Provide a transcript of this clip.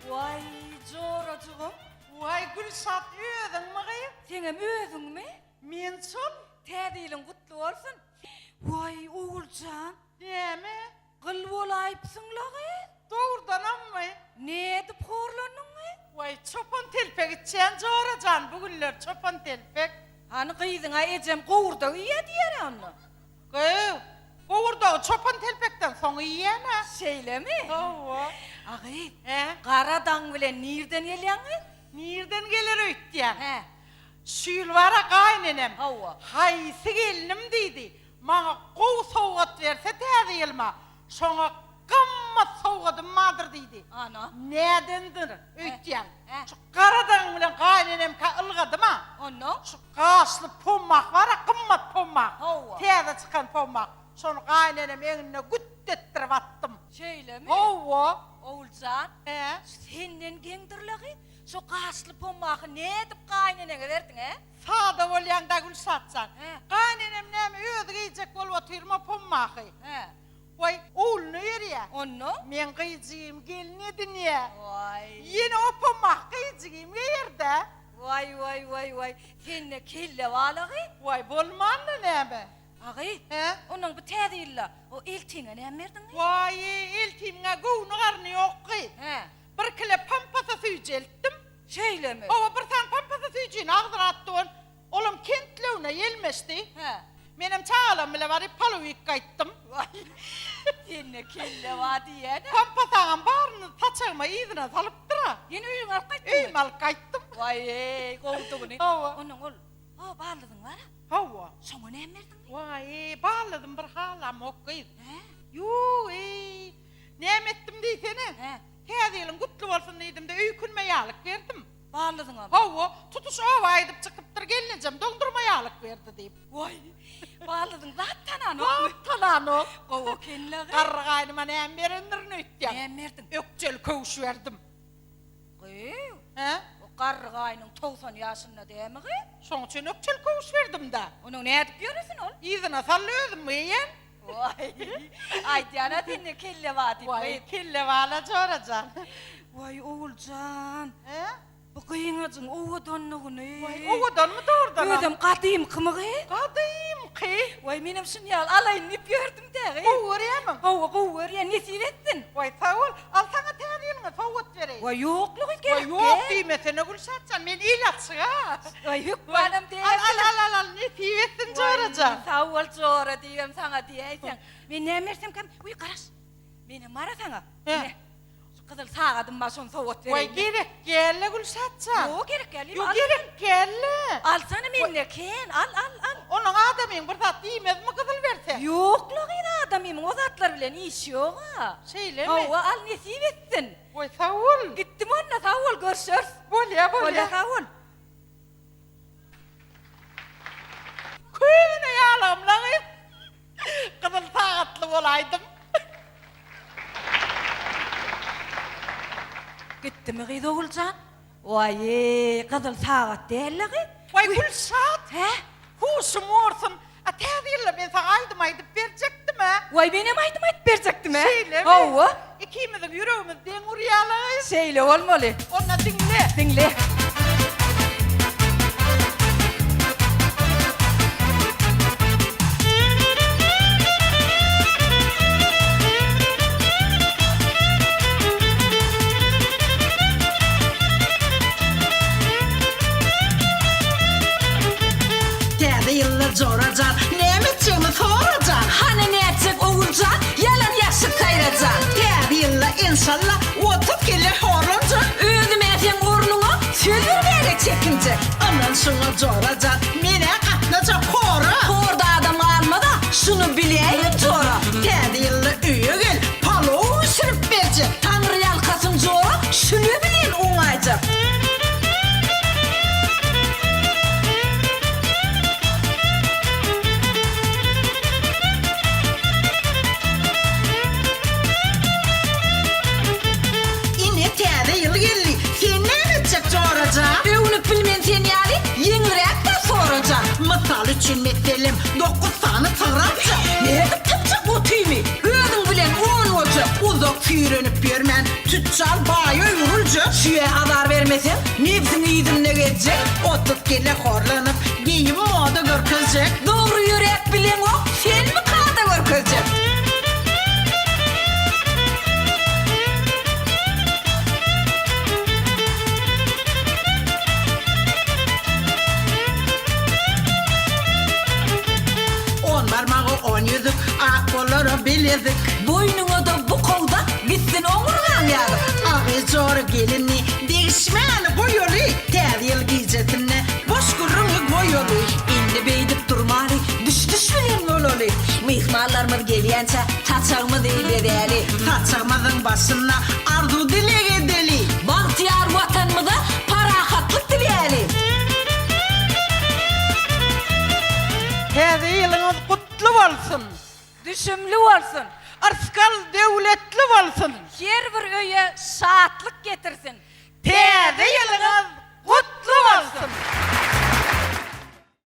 Waý, jorajygym. Waý, Gülşat, özüňmi gyz? Seňem özüňmi? Men şol. Täze ýylyň gutly bolsun. Waý, Oguljan. Näme? Gyl bolaýypsyň-la gyz. Dogrudanammy? Nädip horlandyň gyz? Waý, çopan telpek içýän jora jan, bu günler çopan telpek. Hany gyzyňa ejem gowurdak iýýä diýer-ä onda. Gyz, gowurdagy çopan telpekden soň iýýän-ä. Şeýlemi? Hawa. A gyz, Hä? gara daň bilen nirden gelýäň gyz? Nirden geler öýtýäň? Hä. Şu ýyl bar-a gaýynenem. Hawa. Haýsy gelnim diýdi, maňa gowy sowgat berse täze ýylyma, şoňa gymmat sowgadym bardyr diýdi. Ana. Nädendir öýtýäň? Hä. Şu gara daň bilen gaýynenemkä ylgadym-a. Onnoň? Şu gaşly pommak bar-a, gymmat pommak. Hawa. Täze çykan pommak. Şony gaýynenem egnine güt etdirip atdym. Şeýlemi? Hawa. Oguljan. Hä? Şu senden geňdir-le gyz. Şu gaşly pommaky nädip gaýyneneňe berdiň, hä? Sada bolýaň-da Gülşat jan. Hä. Gaýynenem näme özi geýjek bolup otyrma pommaky. Hä. Waý, ogluny berýä. Onda? Meň gyzjygym gelin edinýä. Waý. Ýene o pommaky gyzjygym geýer-dä. Waý, waý, waý, waý. Sende kelle balagy. Waý, bolmanda näme? A gyz, Hä? onnoň bu täze ýylda o eltiňe näme berdiň gyz? Waý, eltimiň-ä göwni-garny ýok gyz. Hä. Bir kile pampasa süýji eltdim. Şeýlemi? Hawa, bir sany pampasa süýjini agzyna atdy ol. Olam kentlewine ýelmeşdi. Hä. Menem çagalarym bile baryp palow iýip gaýtdym. Waý, sende kelle bar diýýän-ä. Pampasaňam baryny saçagyma yzyna salypdyr-a. Ýene öýüňe alyp gaýtdyňmy? Öýüme alyp gaýtdym. Waý-eý, gowudygyny. Hawa. Onnoň ol, o baldyzyň bar-a. Hawa. Şoňa näme berdiň? Waý, baldyzym bir halamok gyz. Hä? Ýug-eý. Näme etdim diýsene? Hä? Täze ýylyň gutly bolsun diýdim-de, öýkünme ýalyk berdim. Baldyzyňamy? Hawa, tutuş oba aýdyp çykypdyr, gelnejem doňdurma ýalyk berdi diýip. Waý, baldyzyň zat tananokmy? Zat tananok. Gowy eken-le gyz. Garry gaýnyma näme berendirin öýtýäň? Näme berdiň? Ökjeli köwüş berdim. Gyz, Hä? o garry gaýnyň 90 ýaşynda dämi gyz? Şoň üçin ökjeli köwüş berdim-dä. Onuň nädip ýöresin ol? Yzyna saldy özüm geýen. Waý, aýdýan-a sende kelle bar diýip. Waý, kelle bar-la jora jan. Waý, Oguljan. Hä? Bu gyňajyň owadanlygyny. Waý, owadanmy dogrudanam? Özem gadymkymy gyz? Gadymky. Waý, menem şuny ýaly alaýyn diýip ýördüm dagy. Gowy görýärmiň? Hawa, gowy görýän, nesip etsin. Waý, sag bol. Al saňa täze ýylyňa sowgat bereýin. Waý, ýokly gyz, gerek däl. Waý, ýok diýmesene Gülşat jan, men il açyg-a. Waý, hökmanam däl. Al, al, al, al, al, nesip etsin jora jan. Waý, sag bol jora diýibem saňa diýäýseň. Men näme bersemkäm? Wiý, garaş. Menem bar-a saňa. Ine, şu gyzyl sagadym bar, şony sowgat bereýin. Waý, gerek däl-le Gülşat jan. Ýok, gerek däl. Ýok, gerek däl-le. Alsana mende kän, al, al, al. Onuň adamyň bir zat diýmezmi gyzyl berseň? Ýok-la gyz, adamymyň o zatlar bilen işi ýog-a. Şeýlemi? Hawa, al, nesip etsin. Waý, sag bol. Gitdim onda, sag bol, görşeris. Bolýa, bolýa. Bolýa, sag bol. Köne ýalygym-la gyz. Gyzyl sagatly bolaýdym. Gitdimi gyz Oguljan? Waý-eý, gyzyl sagat däl-le gyz. Waý, Gülşat! Hä? Huşum gorsun. A täze ýylda men saňa aýdym aýdyp berjekdim-ä. Waý, menem aýdym aýdyp berjekdim-ä. Şeýlemi? Hawa. Ikimiziň ýüregimiz deň urýa-laý. Şeýle bolmaly. Onda diňle. Diňle. Täze ýylda jora jan, näme etjegimi sora jan. Hany nätjek Oguljan, ýalan ýaşyk saýrajan. Täze ýylda enşalla 30 kelle horlanjak. Özüm-ä seň ornuňa söz bermäge çekinjek. Ynan şuňa jora jan, men-ä gatnajak hora. Horda adam galmaz-a, şuny biläýgin jora. Täze ýylda öýe gel, palow bişirip berjek. Taňry ýalkasyn jora, şuny bilen oňaýjak. Ine täze ýyl geldi, sen näme etjek jora jan? Öwnüp bilmen sen ýaly, ýeňilräk zat sorajan. Mysal üçin meselem, dokuz sany sygyr aljak. Nädip tapjak otymy, özüň bilen on boljak. Uzak süýrenip ýörmän, tüçjar baýa öwrüljek. Çüýe azar bermeseň, nebsiň yzynda gezjek. Otup gele horlanyp, geýim moda görkezjek. Dogry ýöräp bileňok, senmi kada görkezjek? On barmagy on ýüzük, ak bolara bilezik. Boýnuňa-da bukawda gitsin oňurgaň ýazyk. Agyz jora gelini, degişmäni goýaly, Täze ýyl gijesinde boş gürrüňi goýaly. Indi beýdip durmaly, düş-düş bilen bolaly. Myhmanlarymyz gelýänçä saçagymyzy bezäli. Saçagymyzyň başynda arzuw-dileg edeli. Bagtyýar Watanymyza parahatlyk diläli. Täze ýylyňyz gutly bolsun! Düşümli bolsun! Yrsgal döwletli bolsun! Her bir öýe şatlyk getirsin!